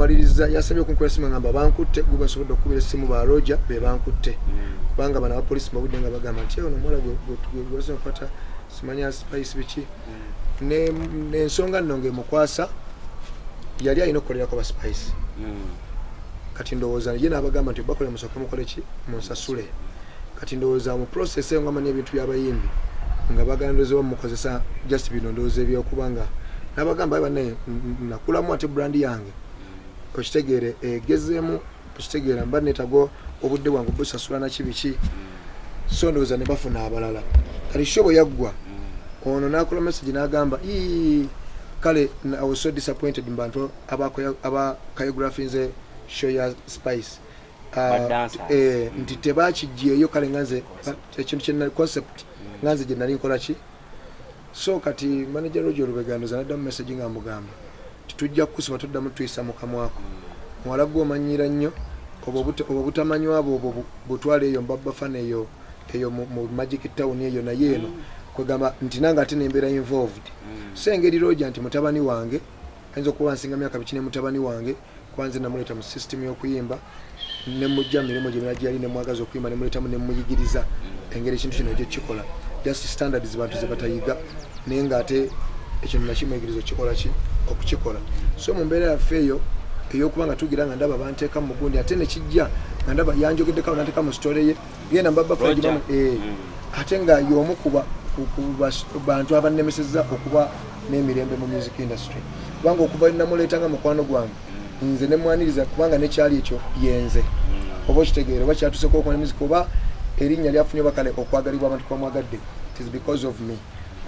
Okumaliriza yasabye okunkubira esimu, ngamba bankutte. Gwe basobodde okukubira essimu, ba Roger be bankutte, kubanga bano abapoliisi mabudde nga bagamba nti ono omuwala gwe kwata, simanya Spice biki. N'ensonga nno ng'emukwasa yali alina okukolerako ba Spice. Kati ndowooza ye n'abagamba nti bakola, musooke mukole ki, munsasule. Kati ndowooza mu process eyo, nga manyi ebintu by'abayimbi nga bagandoze bamukozesa just bino, ndowooza ebyokuba nga n'abagamba, "Ayi bannaye, nakulamu ate brand yange, okitegeere, egezeemu, okitegeera, mba neetaga obudde bwange busasula naki biki." So ndowooza ne bafuna abalala. Kati show bwe yaggwa, ono n'akola message n'agamba, "Ii, kale I was so disappointed mu bantu aba choreographinze show ya Spice." Ba dancers. Nti tebakijjeeyo. Kale nga nze ekintu kye concept nga nze gye nali nkola ki. So kati manager Roger Lubega ndoza naddamu message nga mugamba titujja kukusiba, tuddamu tuyisa mu kamwako. Muwala gwe omanyira nnyo, obwo butamanywa bwo, obwo butwala eyo mbabafana eyo eyo mu Magic Town eyo. Naye eno kwegamba nti nange ate nembeera involved. So engeri Roger nti mutabani wange, ayinza okuba nsinga myaka biki, ne mutabani wange, kuba nze namuleeta mu system y'okuyimba, nemujja mu mirimu gye gyali, nemwagaza okuyimba, nemuleetamu, nemuyigiriza engeri ekintu kino ekyo kikola, just standards bantu ze batayiga, naye ngaate ekintu nakimuyigiriza okikola ki, okukikola. So mu mbeera yaffe eyo ey'okuba nga tugira nga ndaba banteeka mu mugundi, ate nekijja nga ndaba yanjogeddeko, nanteeka mu story ye, genda mbabba. Roger. Ate nga y'omu ku bantu abannemesezza okuba n'emirembe mu music industry, kubanga okuva namuleeta nga mukwano gwange, nze nemwaniriza, kubanga nekyali ekyo yenze, oba okitegeera, oba kyatuseko okuba ne music, oba erinnya lyafunye, oba kale okwagalibwa abantu kwamwagadde, it is because of me,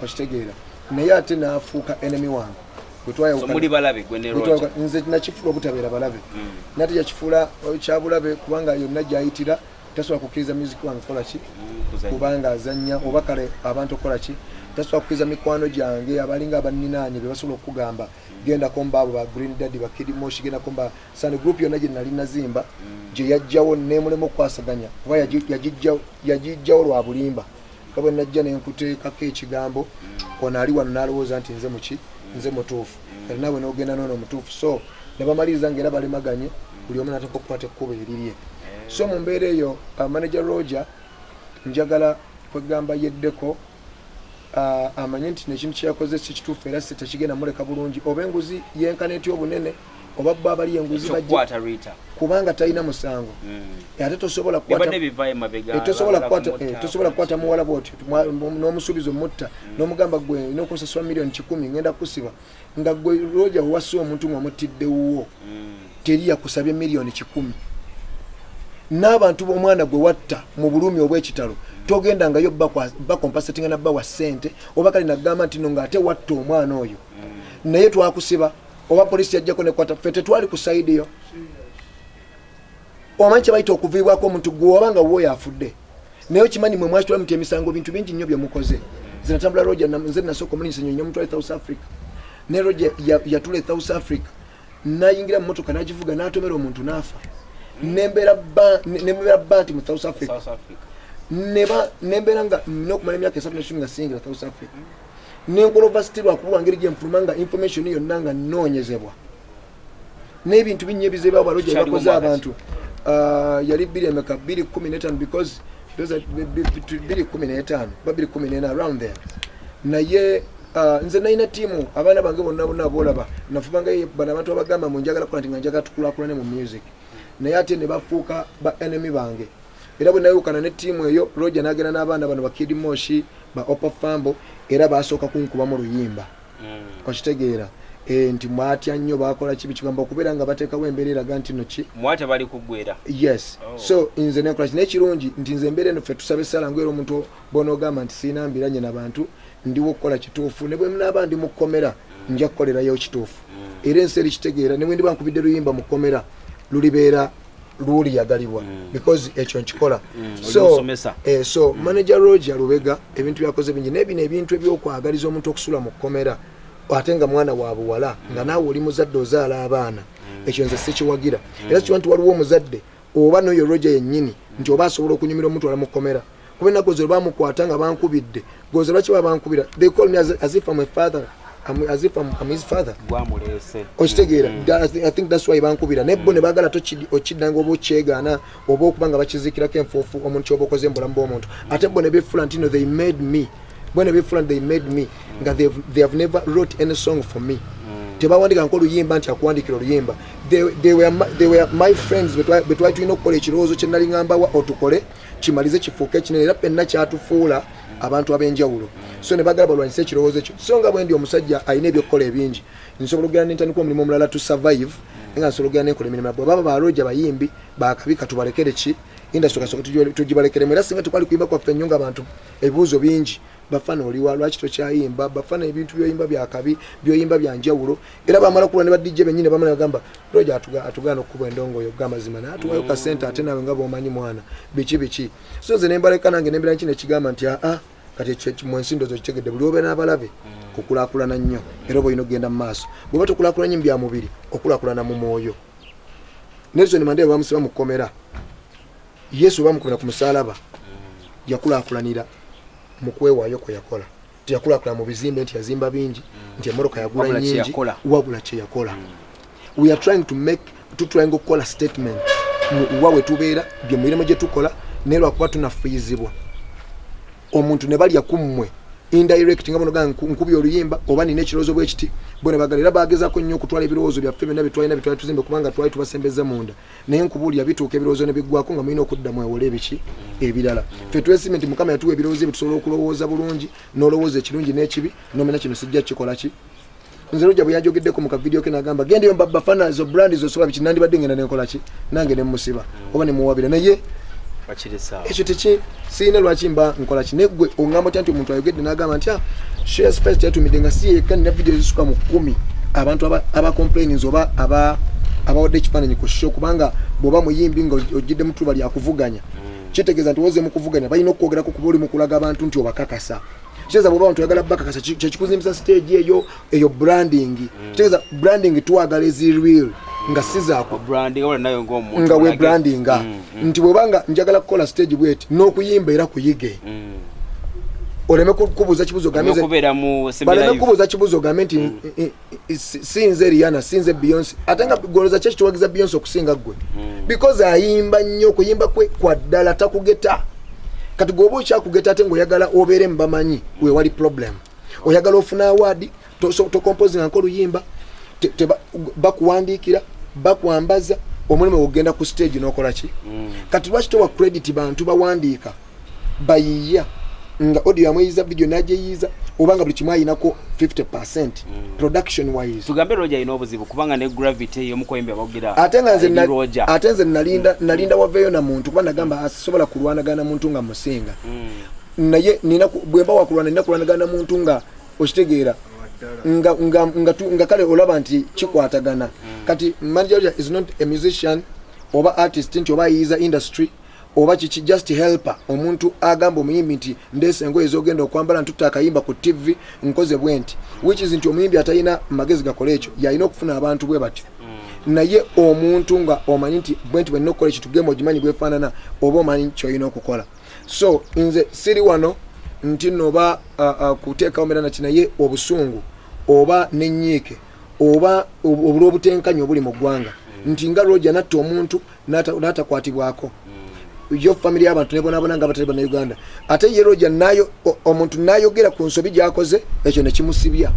okitegeera. Naye ate n'afuuka enemy wange. Bwe So twayawukana- muli balabe, gwe ne bwe Roger? Nze nakifuula obutabeera balabe, nate yakifuula kyabulabe, kubanga yonna gyayitira tasobola kukkiriza music wange kola ki, Kuzannya. Kubanga azannya, oba kale abantu okukola ki, tasobola kukkiriza mikwano gyange abalinga abaninaanye be basobola okugamba, gendako mbaabo ba Green Daddy, ba Kid Moshi, gendako mba Sand Group yonna gye nali nazimba, gye yajjawo nemulema okukwasaganya, kuba yagijjawo lwa bulimba, nga bwe najja nenkuteekako ekigambo, ono ali wano n'alowooza nti nze muki, nze mutuufu. Kati naawe n'ogenda noono omutuufu. So ne bamaliriza ngaera balemaganye, buli omu n'ateeka okukwata ekkubo erirye. So mu mbeera eyo, manager Roger njagala kwegamba yeddeko, amanye nti nekintu kyeyakoze si kituufu, era si tekigenda muleka bulungi, oba enguzi yenkana etya obunene, oba bo abali enguzi bajje Ekyokukwata Rita. Kubanga talina musango. Ate tosobola Bibadde bivaayo mabega. Tosobola Baagala kukwata kumutta, tosobola kukwata muwala bwotyo n'omusuubiza omutta, n'omugamba gwe olina okunsasula miliyoni 100, ngenda kusiba, nga gwe Roger wewassa omuntu ng'omuttidde wuwo. Teri yakusabye miliyoni 100. N'abantu omwana gwe watta mu bulumi obw'ekitalo, togendangayo bacompensatinga nabba wa ssente, oba kale nagamba nti no ng'ate watta omwana oyo, naye twakusiba, oba polisi yajjako nekwata, ffe tetwali ku side yo. Omanyi kyebayita okuviibwako omuntu gwe oba nga woyo afudde, naye okimanyi mwe mwakitwala muti emisango, bintu bingi nnyo byemukoze. Nze natambula Roger, nze nasooka omulinyisa ennyonyi nemutwala e South Africa, ne Roger yatula e South Africa, nayingira mu motoka nagivuga, n'atomera omuntu n'afa. Nembeera banti mu South Africa. South Africa. Neba nembeera nga nina okumala emyaka 3 nekumi nga siyingira South Africa, nenkola overstay lwakubulwa ngeri gyenfuluma, nga information yonna nga nnoonyezebwa n'ebintu binnya ebizibu abo Roger Kyaliwo bakoze mwaka ki? abantu. Yali bbiri emeka, 2015, because those are 2015 ba 2014, around there. Naye nze nalina tiimu, abaana bange bonna bonna boolaba, nafubanga bano abantu abagamba mu njagala kukola nti nga njagala tukulaakulane mu music, naye ate ne bafuuka ba enemy bange. Era bwe nayawukana ne ttiimu eyo, Roger n'agenda n'abaana bano ba Kid Moshi, ba Opa Fambo, era basooka kunkubamu luyimba. Okitegeera, nti mwatya nnyo, bakola kibi kigamba okubeera nga bateekawo embeera eraga nti no ki. Mwatya bali kuggwera. Yes. Oh. So nze nenkola ki, naye kirungi nti nze embeera eno ffe tusaba essala, ngaera omuntu bw'onoogamba nti siina mbiranye nabantu, ndiwo okukola kituufu, ne bwe munaaba ndi mu kkomera nja kukolerayo kituufu, era ensi eri kitegeera. Ne bwe ndiba nkubidde luyimba mu kkomera, lulibeera luliyagalibwa, because ekyo nkikola. Oli So, musomesa. So manager Roger Lubega ebintu byakoze bingi, naye bino ebintu ebyokwagaliza omuntu okusula mu kkomera, ate nga mwana wa buwala, nga naawe oli muzadde ozaala abaana, ekyo nze sikiwagira. Era kiwa nti waliwo omuzadde oba noyo Roger yennyini nti oba asobola okunyumira omutwala mu kkomera, kuba ennaku ezo bamukwata nga bankubidde goze, lwaki baba bankubira? They call me as if I'm a father. As if I'm his father. Gwamuleese. Okitegeera? I think that's why bankubira, naye bo ne baagala okiddanga oba okyegaana oba okuba nga bakiziikirako enfuufu omuntu kyoba okoze mu bulamu bw'omuntu. Ate bo ne befuula nti no, they made me. Bo ne befuula nti they made me, nga they have never wrote any song for me. Tebawandika nko oluyimba nti akuwandikira oluyimba. They were my friends be twali tulina okukola ekirowoozo kye nali ŋŋambawa otukole kimalize kifuuke ekinene, era ffenna kyatufuula abantu ab'enjawulo. So ne bagala balwanyise ekirowoozo ekyo. So nga bwe ndi omusajja alina ebyokukola ebingi, nsobola okugenda nentandika omulimu omulala to survive, nga nsobola okugenda nenkola emirimu. Bwe baba baloja bayimbi bakabi, katubalekere ki industry, kasooka tugibalekeremu. Era singa tekwali kuyimba kwaffe nnyo, nga abantu ebibuuzo bingi, bafana oliwa, lwaki tokyayimba, bafana ebintu byoyimba byakabi, byoyimba byanjawulo. Era bamala kulwa ne ba DJ bennyini, bamala bagamba Roja atugaana okukuba endongo oyo gamazima naatuwayo kasente, ate nawe nga bwomanyi mwana biki biki. So nze nembaleka nange nembeera nkino ekigamba nti aa, kati mu nsi ndowooza okitegedde, buli obeera n'abalabe okulaakulana nnyo, era oba olina okugenda mu maaso. Bw'oba tokulaakulana nnyo mu bya mubiri, okulaakulana mu mwoyo. Nelson Mandela bamusiba mu kkomera, Yesu bamukubira ku musaalaba, yakulaakulanira mu kwewaayo kwe yakola. Teyakulaakulana mu bizimbe nti yazimba bingi, nti emmotoka yagula Wabula kye nyingi, yakola. Wabula kye yakola. We are trying to make, tutrying okukola statement mu wa we tubeera, bye mirimu gye tukola, naye lwakuba tunafuyizibwa omuntu ne balya ku mmwe indirect, nga bonoga nkubye oluyimba oba nina ekirowoozo bwe kiti, bo ne bagala. Era bagezaako nnyo okutwala ebirowoozo byaffe byonna byetwalina, byetwali tuzimbe, kubanga twali tubasembeza munda. Naye nkubuulira, bituuka ebirowoozo ne biggwako, nga mulina okudda mwewole ebiki ebirala. Ffe twesiime nti Mukama yatuwa ebirowoozo ebyo, tusobola okulowooza bulungi, n'olowooza ekirungi n'ekibi, nomanya kino sijja kikola ki. Nze Lujja bwe yanjogeddeko mu kavidiyo ke nagamba gendeyo bafana zo brand zosobola biki, nandibadde ngenda nenkola ki nange nemusiba oba nemuwabira, naye bakiresaawo. Ekyo teki siina lwaki mba nkola ki. Naye gwe oŋŋamba otya nti omuntu ayogedde n'agamba nti, "Ah, Share Space teyatumidde," nga si yekka, nina vidiyo ezisuka mu 10, abantu aba complaininga oba abawadde ekifaananyi ku show. Kubanga bw'oba muyimbi nga ojjidde mu ttuba lyakuvuganya, kitegeeza nti woze mu kuvuganya balina okwogerako, kuba oli mu kulaga abantu nti obakakasa. Kitegeeza bw'oba abantu oyagala bakakasa, kyekikuzimbisa stage eyo, eyo branding. Kitegeeza branding twagala ezi real, nga si zaako branding wala nayo ng'omuntu nga we olage. Brandinga nti bwobanga njagala kukola stage bweti n'okuyimba era kuyige, oleme kubuuza kibuuzo ogambe okubeera mu baleme semi kubuuza kibuuzo ogambe nti si nze Rihanna, si nze Beyonce, ate nga goloza ki ekituwagiza Beyonce okusinga ggwe, because ayimba nnyo, okuyimba kwe kwa ddala, takugeta. Kati gweoba okyakugeta ate ngaoyagala obeere mubamanyi, wewali problem. Oyagala ofuna award, tocomposinga nko oluyimba, bakuwandiikira, bakwambaza omulimu, ogenda ku stage n'okola ki? Kati lwaki towa credit bantu bawandiika, bayiya, nga audio yamweyiza, video najeyiza, oba nga buli kimu ayinako 50 production wise? Tugambe Roger alina obuzibu, kubanga ne Gravity y'omukoyimbi abagira Ate nga nze eri Roger. Ate nze nalinda waveeyo na muntu, kuba nagamba asobola kulwanagana muntu nga musinga. Naye nina bwe mba wakulwana, nina kulwanagana na muntu nga okitegeera nga kale olaba nti kikwatagana. Kati manager Roger is not a musician oba artist nti oba ayiyiza industry oba kiki, just helper, omuntu agamba omuyimbi nti ndeese engoye zogenda okwambala, ntutta akayimba ku TV, nkoze bwe nti, which is nti omuyimbi atalina magezi gakola ekyo yalina okufuna abantu bwe batyo. Naye omuntu nga omanyi nti bwe nti bwenina okukola ekintu, gema ogimanyi bwefaanana, oba omanyi kyolina okukola. So nze siri wano nti noba kuteekawo mbeera naki, naye obusungu oba nenyiike oba obulwobutenkanya obuli mu ggwanga nti nga Roger natta omuntu n'atakwatibwako, yo family y'abantu nebonabona nga abatali bannayuganda, ate ye Roger nayo omuntu nayogera ku nsobi gyakoze, ekyo nekimusibya.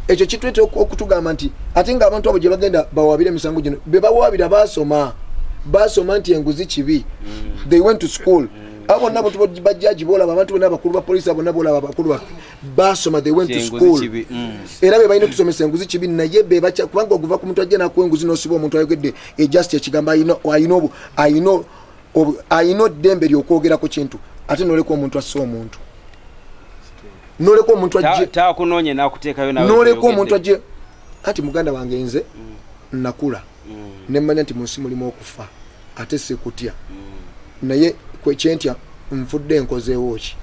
Ekyo kitweta okutugamba nti ate ng'abantu abo gye bagenda bawabira emisango gino, be bawabira basoma, basoma nti enguzi kibi. They went to school. Abo bonna abantu bajaji bolaba, abantu bonna abakulu ba polisi, abo bonna bolaba abakulu baffe basoma, they went to Enguzi school. kibi. Era be balina okusomesa enguzi kibi, naye be bakya, kubanga oguva ku muntu ajja nakuwa enguzi n'osiba omuntu ayogedde ejust ekigambo, alina eddembe lyokwogera ku kintu, ate noleka omuntu asse omuntu, noleka omuntu ajje Takunoonye nakuteekayo nawe. Noleka toyogedde. Omuntu ajje anti muganda wange, nze nakula nemmanya nti mu nsi mulimu okufa, ate sikutya, naye kyentya nfudde nkozeewo ki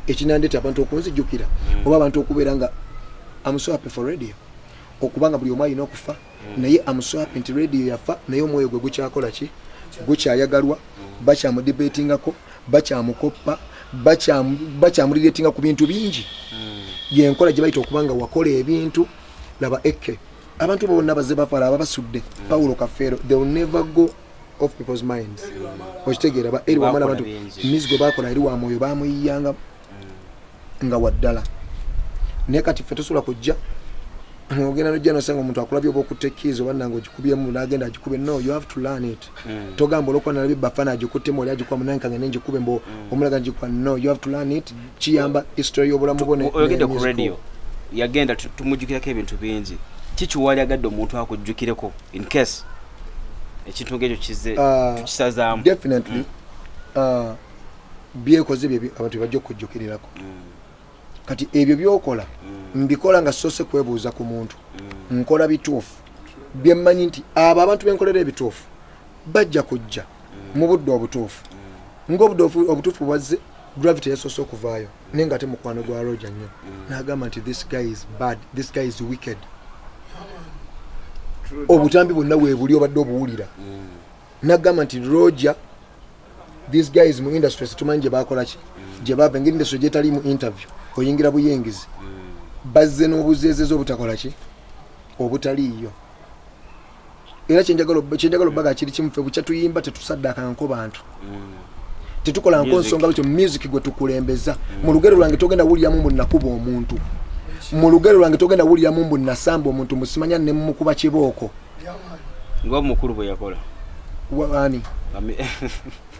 ekinandeeta abantu okunzijukira oba abantu okubeera nga am so happy for radio, okubanga buli omu alina okufa, naye am so happy nti radio yafa, naye omwoyo gwe gukyakola ki, gukyayagalwa, bakyamudebatingako, bakyamukoppa, bakyamurelatinga ku bintu bingi. Yenkola gye bayita okuba nga wakola ebintu. Laba eke abantu bo bonna bazze bafala, ababasudde Paulo Kafeero, they will never go off people's minds. Okitegeera? Ba eri wamala Bakola abantu bingi. mizigo bakola eri wa mwoyo, bamuyiyanga nga waddala. Naye kati ffe tosobola kujja ogenda nojja nosanga omuntu akulabye oba okutte keys oba nange ogikubyemu nagenda agikube. No, you have to learn it. Togamba olwokuba nalabye Bafana agikuttemu, oli agikuba munange, kange nenjikube mbo omulaga ngikuba. No, you have to learn it. Kiyamba history y'obulamu bwo Oyogedde ne ku music. Radio yagenda, tumujjukirako ebintu bingi. Kiki wali agadde omuntu akujjukireko in case ekintu ngaekyo kize tukisazaamu? Definitely, byekoze bye abantu bajja okujjukirirako. Kati ebyo byokola, mbikola nga soose kwebuuza ku muntu. Nkola bituufu byemmanyi nti abo abantu benkolera ebituufu bajja kujja mu budde obutuufu. Ngaobudde obutuufu bwazze, Gravity yasoose okuvaayo, naye nga ate mukwano gwa Roger nnyo, n'agamba nti, "This guy is bad, this guy is wicked." Obutambi bwonna weebuli obadde obuwulira. Nagamba nti, "Roger, these guys mu industry situmanyi gye bakola ki, gye bava." Engeri industry gyetali mu interview, oyingira buyingizi, bazze n'obuzeezeza obutakola ki, obutaliiyo. Era kyenjagala obbaga kiri kimu: ffe bukya tuyimba, tetusaddakanko bantu, tetukola nko Music. nsonga bwetyo. Music gwe tukulembeza. Mu lugero lwange togenda wuliramu mbu nakuba omuntu. Mu lugero lwange togenda wuliramu mbu nasamba omuntu, musimanya nemukuba kibooko. Nga omukulu bwe yakola. Ani?